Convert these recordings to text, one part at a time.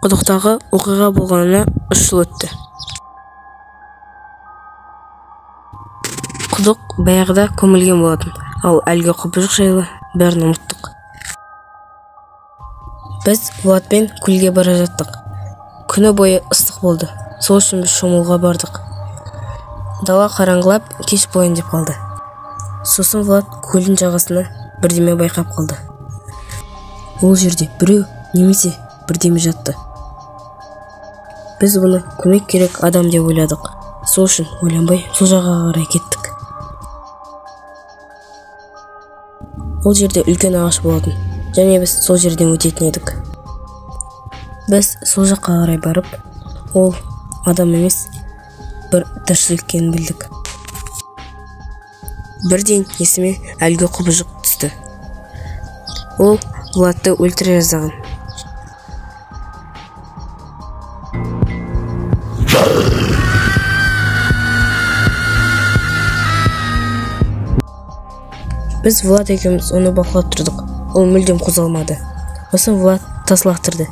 Құдықтағы оқиға болғанына 3 жыл өтті. Құдық баяғыда көмілген болатын, ал әлгі құбыжық жайлы бәрін ұмыттық. Біз Владпен көлге бара жаттық. Күні бойы ыстық болды, сол үшін біз шомылуға бардық. Дала қараңғылап, кеш болайын деп қалды. Сосын Влад көлдің жағасына бірдеме байқап қалды. Ол жерде біреу немесе бірдеме жатты. Біз бұны көмек керек адам деп ойладық. Сол үшін ойланбай сол жағаға қарай кеттік. Ол жерде үлкен ағаш болатын, және біз сол жерден өтетін едік. Біз сол жаққа қарай барып, ол адам емес, бір тіршілік екенін білдік. Бірден есіме әлгі құбыжық түсті. Ол Владты өлтіре жаздаған. Біз Влад екеуміз оны бақылап тұрдық. Ол мүлдем қозғалмады. Сосын Влад тас лақтырды.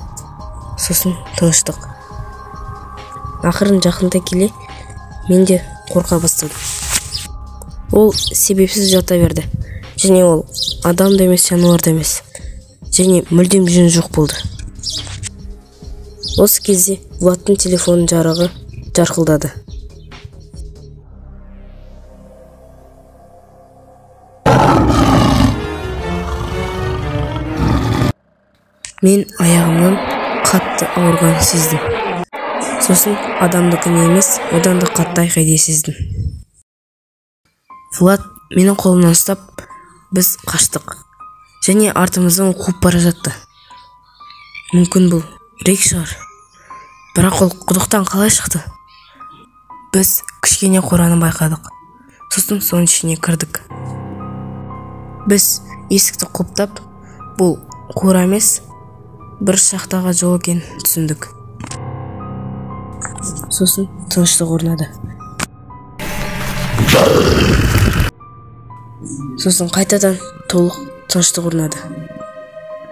Сосын тыныштық. Ақырын жақында келе, мен де қорқа бастадым. Ол себепсіз жата берді. Және ол адам да емес, жануар да емес. Және мүлдем жүн жоқ болды. Осы кезде Владтың телефонының жарығы жарқылдады. Мен аяғымнан қатты ауырғанын сездім. Сосын адамдікін емес, одан да қатты айқайды сездім. Влад менің қолымнан ұстап, біз қаштық. Және артымыздан қуып бара жатты. Мүмкін бұл Рик шығар. Бірақ ол құдықтан қалай шықты? Біз кішкене қораны байқадық. Сосын соның ішіне кірдік. Біз есікті құлыптап, бұл қора емес, бір шахтаға жол екенін түсіндік. Сосын тыныштық орнады. Сосын қайтадан толық тыныштық орнады.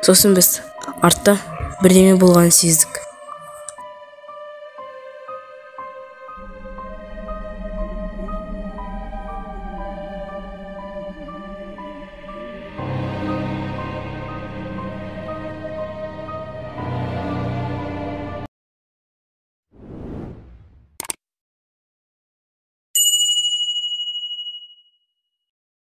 Сосын біз артта бірдеме болғанын сездік.